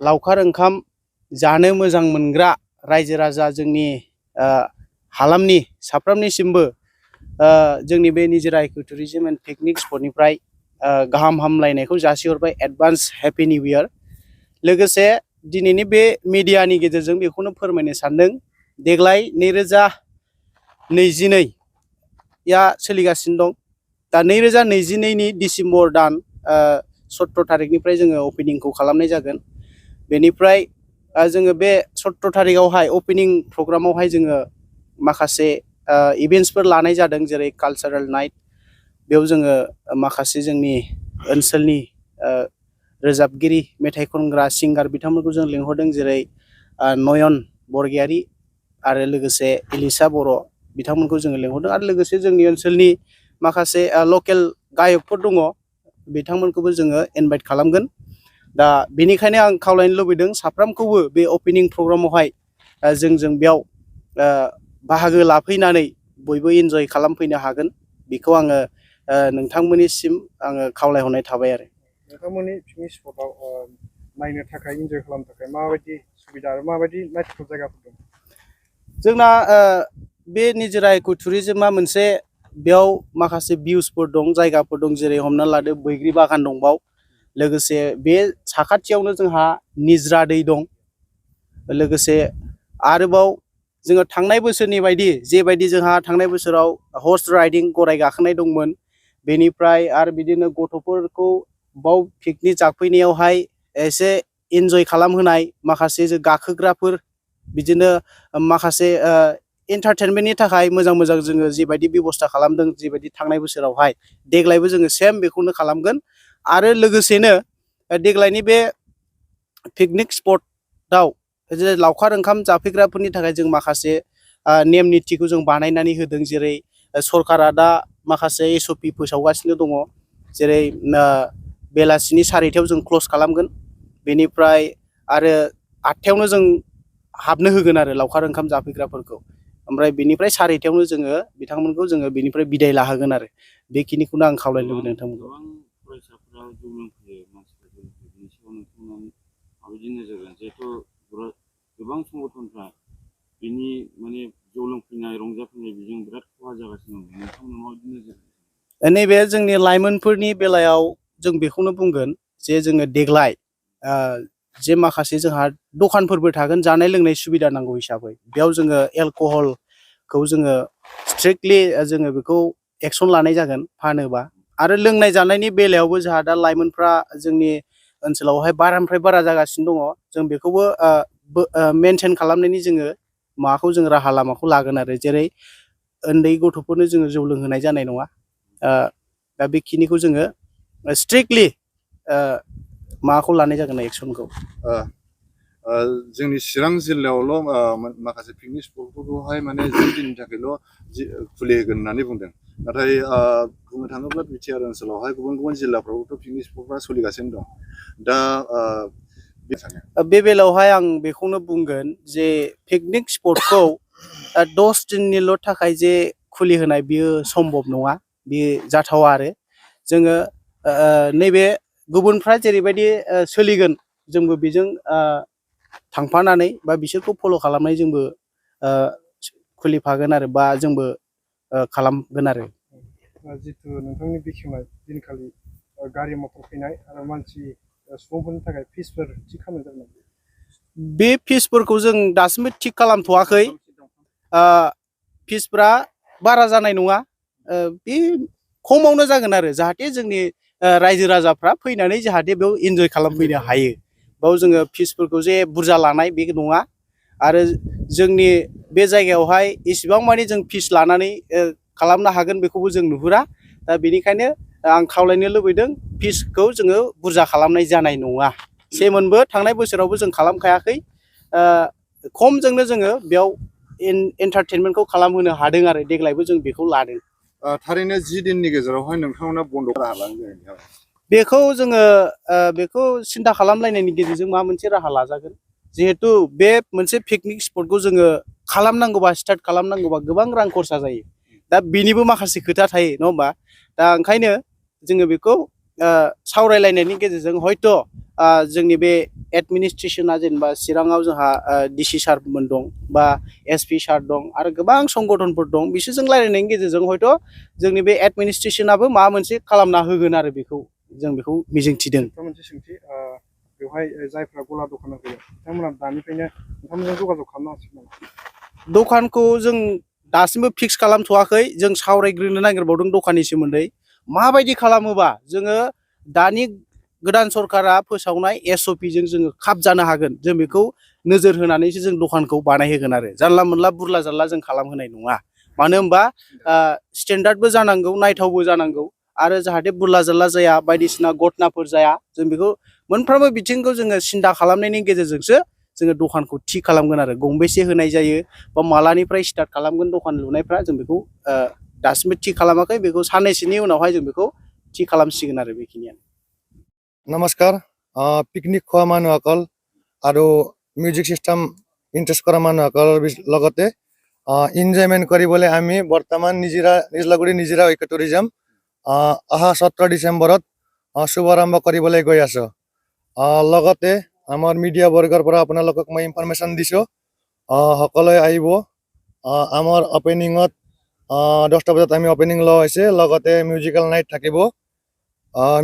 लावखार ओंखाम जानो मोजां मोनग्रा रायजो राजा जोंनि हालामनि साफ्रोमनिसिमबो जोंनि बे निजोरा इको टुरिज्म एन्ड पिकनिक स्पटनिफ्राय गाहाम हामलायनायखौ जासिहरबाय एडभान्स हैप्पी निउ इयार। लोगोसे दिनैनि बे मिडियानि गेजेरजों बेखौनो फोरमायनो सानदों देग्लाय 2022 या सोलिगासिनो दं। दा 2022 नि डिसेम्बर दान 17 तारिखनिफ्राय जोङो ओपनिंखौ खालामनाय जागोन। बेनिफ्राय जोङो बे 17 तारिखआवहाय ओपनिं प्रग्रामावहाय जोङो माखासे इभेन्ट्सफोर लानाय जादों, जेरै कालचारेल नाइट। बेयाव जोङो माखासे जोंनि ओनसोलनि रोजाबगिरि मेथाइ खनग्रा सिंगार बिथांमोनखौ जों लिंहरदों, जेरै नयन बरगयारी आरो लोगोसे इलिसा बर' बिथांमोनखौ जोङो लिंहरदों। आरो लोगोसे जोंनि ओनसोलनि माखासे लकेल गायकफोर दङ, बिथांमोनखौबो जोङो इनभाइट खालामगोन। दा बेनिखायनो आं खावलायनो लुबैदों साफ्रोमखौबो बे ओपनिं प्रग्रामावहाय जों बेयाव बाहागो लाफैनानै बयबो इन्जय खालामफैनो हागोन, बेखौ आङो नोंथांमोननिसिम आङो खावलायहरनाय थाबाय। आरो नोंथांमोननि पिकनिक स्पटआव नायनो थाखाय इन्जय खालामनो थाखाय माबायदि सुबिदा आरो माबायदि नायथाव जायगाफोर दं? जोंना बे निजोरा इको टुरिज्मआ मोनसे, बेयाव माखासे भिउसफोर दं, जायगाफोर दं, जेरै हमना लादो बैग्रि बागान दं बाव। लोगोसे बे साखाथियावनो जोंहा निज्रा दै दं। लोगोसे आरोबाव जोङो थांनाय बोसोरनि बायदि जेबायदि जोंहा थांनाय बोसोराव हर्स राइडिं गराय गाखोनाय दंमोन, बेनिफ्राय आरो बिदिनो गथ'फोरखौ बाव पिकनिक जाफैनायावहाय एसे इन्जय खालामहोनाय माखासे गाखोग्राफोर, बिदिनो माखासे एन्टारटेनमेन्टनि थाखाय मोजां मोजां जोङो जेबायदि बेबस्था खालामदों, जेबायदि थांनाय बोसोरावहाय, देग्लायबो जोङो सेम बेखौनो खालामगोन। आरो लोगोसेनो देग्लायनि बे पिकनिक स्पटआव लावखार ओंखाम जाफैग्राफोरनि थाखाय जों माखासे नेम निथिखौ जों बानायनानै होदों, जेरै सरकारा दा माखासे SOP फोसावगासिनो दङ, जेरै बेलासिनि 4:30 जों क्ल'ज खालामगोन। बेनिफ्राय आरो 8:00 जों हाबनो होगोन आरो लावखार ओंखाम जाफैग्राफोरखौ। ओमफ्राय बेनिफ्राय 4:30 जोङो बिथांमोनखौ जोङो बेनिफ्राय बिदाय लाहोगोन। आरो बेखिनिखौनो आं खावलायनो लुबैदों नोंथांमोनखौ। फरायसाफोरा जौ लोंफैयो, मानसिफ्रा जौ लोंफैयो, बिनि सायाव नोंथांमोना माबायदि नोजोर होगोन? जिहेथु गोबां संगठनफ्रा बिनि माने जौ लोंफैनाय रंजाफैनाय बेजों बिराद खहा जागासिनो दं, नोंथांमोना माबायदि नोजोर होगोन? नैबे जोंनि लाइमोनफोरनि बेलायाव जों बेखौनो बुंगोन जे जोङो देग्लाय जे माखासे जोंहा दखानफोरबो थागोन, जानाय लोंनाय सुबिदा नांगौ हिसाबै बेयाव जोङो एलकहलखौ जोङो स्ट्रिक्टलि जोङो बेखौ एक्सन लानाय जागोन फानोबा। आरो लोंनाय जानायनि बेलायावबो जोंहा दा लाइमोनफ्रा जोंनि ओनसोलावहाय बारानिफ्राय बारा जागासिनो दङ, जों बेखौबो मेनटेन खालामनायनि जोङो माबाखौ जों राहा लामाखौ लागोन। आरो जेरै उन्दै गथ'फोरनो जोङो जौ लोंहोनाय जानाय नङा। दा बेखिनिखौ जोङो स्ट्रिक्टलि माबाखौ लानाय जागोन, एक्सनखौ। जोंनि चिरां जिल्लायावल' माखासे पिकनिक स्पटफोरखौहाय माने 10 दिननि थाखायल' खुलिहोगोन होननानै बुंदों। नाथाय बुंनो थाङोब्ला बिटिआर ओनसोलावहाय गुबुन गुबुन जिल्लाफ्रावबोथ' पिकनिक स्पटफ्रा सोलिगासिनो दं। दा बे बेलायावहाय आं बेखौनो बुंगोन जे पिकनिक स्पटखौ 10 दिननिल' थाखाय जे खुलिहोनाय बियो सम्भब नङा, बियो जाथावा। आरो जोङो नैबे गुबुनफ्रा जेरैबायदि सोलिगोन, जोंबो बेजों थांफानानै बा बिसोरखौ फल' खालामनाय जोंबो खुलिफागोन, आरो बा जोंबो खालामगोन। आरो जितु नोंथांनि बेखेवनाय दिनखालि गारि मटर फैनाय आरो मानसि सुबुंफोरनि थाखाय फिसफोर थिग खालामनाय जागोन? बे फिसफोरखौ जों दासिमबो थिग खालामथ'वाखै। फिसफ्रा बारा जानाय नङा, बे खमावनो जागोन। आरो जाहाथे जोंनि रायजो राजाफ्रा फैनानै जाहाथे बेयाव इन्जय खालामफैनो हायो, बेयाव जोङो फिसफोरखौ जे बुरजा लानाय बे नङा। आरो जोंनि बे जायगायावहाय इसिबां मानि जों फिस लानानै खालामनो हागोन बेखौबो जों नुहुरा। दा बेनिखायनो आं खावलायनो लुबैदों, फिसखौ जोङो बुरजा खालामनाय जानाय नङा। सेमोनबो थांनाय बोसोरावबो जों खालामखायाखै, खमजोंनो जोङो बेयाव एन्टारटेनमेन्टखौ खालामहोनो हादों। आरो देग्लायबो जों बेखौ लादों। थारैनो 10 दिननि गेजेरावहाय नोंथांमोना बन्द' राहा लानो बेखौ जोङो बेखौ सिन्था खालामलायनायनि गेजेरजों माबा मोनसे राहा लाजागोन। जिहेथु बे मोनसे पिकनिक स्पटखौ जोङो खालामनांगौबा, स्टार्ट खालामनांगौबा गोबां रां खरसा जायो। दा बेनिबो माखासे खोथा थायो, नङा होमबा? दा ओंखायनो जोङो बेखौ सावरायलायनायनि गेजेरजों हयथ' जोंनि बे एडमिनिस्ट्रेसना जेनेबा चिराङाव जोंहा डिसि सारमोन दं बा एसपि सार दं आरो गोबां संगठनफोर दं बिसोरजों रायलायनायनि गेजेरजों हयथ' जोंनि बे एडमिनिस्ट्रेसनाबो माबा मोनसे खालामना होगोन आरो बेखौ जों बेखौ मिजिंथिदों। मोनसे सोंथि बेवहाय जायफ्रा गला दखान होयो बिथांमोना दानिफ्रायनो नोंथांमोनजों जगाजग खालामनो हासिगोन नामा? दखानखौ जों दासिमबो फिक्स खालामथ'वाखै जों सावरायग्रोनो नागिरबावदों दखाननि सोमोन्दै माबायदि खालामोबा जोङो दानि गोदान सरकारा फोसावनाय SOPजों जोङो खाब जानो हागोन जों बेखौ नोजोर होनानैसो जों दखानखौ बानायहोगोन आरो जानला मोनला बुरला जारला जों खालामहोनाय नङा मानो होनबा स्टेन्डार्डबो जानांगौ नायथावबो जानांगौ आरो जाहाथे बुरला जारला जाया बायदिसिना घटनाफोर जाया जों बेखौ मोनफ्रोमबो बिथिंखौ जोङो सिन्था खालामनायनि गेजेरजोंसो जोङो दखानखौ थि खालामगोन आरो गंबेसे होनाय जायो बा मालानिफ्राय स्टार्ट खालामगोन दखान लुनायफ्रा जों बेखौ दासिमबो थि खालामाखै बेखौ साननैसोनि उनावहाय जों बेखौ थि खालामसिगोन आरो बेखिनियानो। नमस्कार पिकनिक खোৱা মানুহসকল আৰু মিউজিক সিস্টেম ইণ্টাৰেষ্ট কৰা মানুহসকলৰ লগতে এনজয়মেণ্ট কৰিবলৈ আমি বৰ্তমান নিজলাগুৰি নিজৰা ইক' টুৰিজম অহা 17 ডিচেম্বৰত শুভাৰম্ভ কৰিবলৈ গৈ আছোঁ। লগতে আমাৰ মিডিয়া বৰ্গৰ পৰা আপোনালোকক মই ইনফৰমেশ্যন দিছোঁ সকলোৱে আহিব আমাৰ অপেনিঙত 10টা বজাত আমি অপেনিং লোৱা হৈছে লগতে মিউজিকেল নাইট থাকিব।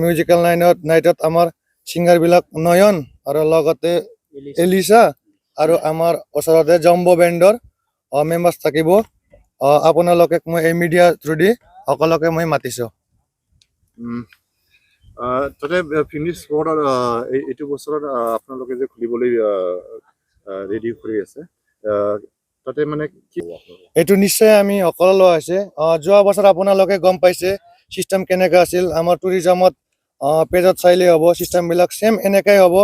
মিউজিকেল নাইটত আমাৰ ছিংগাৰবিলাক নয়ন আৰু লগতে এলিছা আৰু আমাৰ ওচৰতে জম্বো বেণ্ডৰ মেম্বাৰ্ছ থাকিব। আপোনালোকে মই এই মিডিয়া থ্ৰুদি সকলোকে মই মাতিছোঁ। তাতে পিকনিক স্পট এইটো বছৰত আপোনালোকে যে খুলিবলৈ ৰেডি কৰি আছে তাতে মানে কি এইটো নিশ্চয় আমি সকলো লোৱা হৈছে যোৱা বছৰ আপোনালোকে গম পাইছে চিষ্টেম কেনেকৈ আছিল আমাৰ টুৰিজমত পেজত চাইলে হ'ব চিষ্টেমবিলাক সেম এনেকৈ হ'ব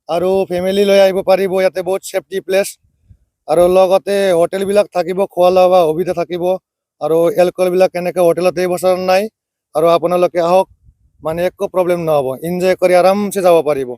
আৰু ফেমিলি লৈ আহিব পাৰিব ইয়াতে বহুত সেফটি প্লেচ আৰু লগতে হোটেলবিলাক থাকিব খোৱা লোৱা সুবিধা থাকিব আৰু এলকহলবিলাক এনেকৈ হোটেলত এই বছৰ নাই আৰু আপোনালোকে আহক মানে একো প্ৰব্লেম নহ'ব এনজয় কৰি আৰামছে যাব পাৰিব।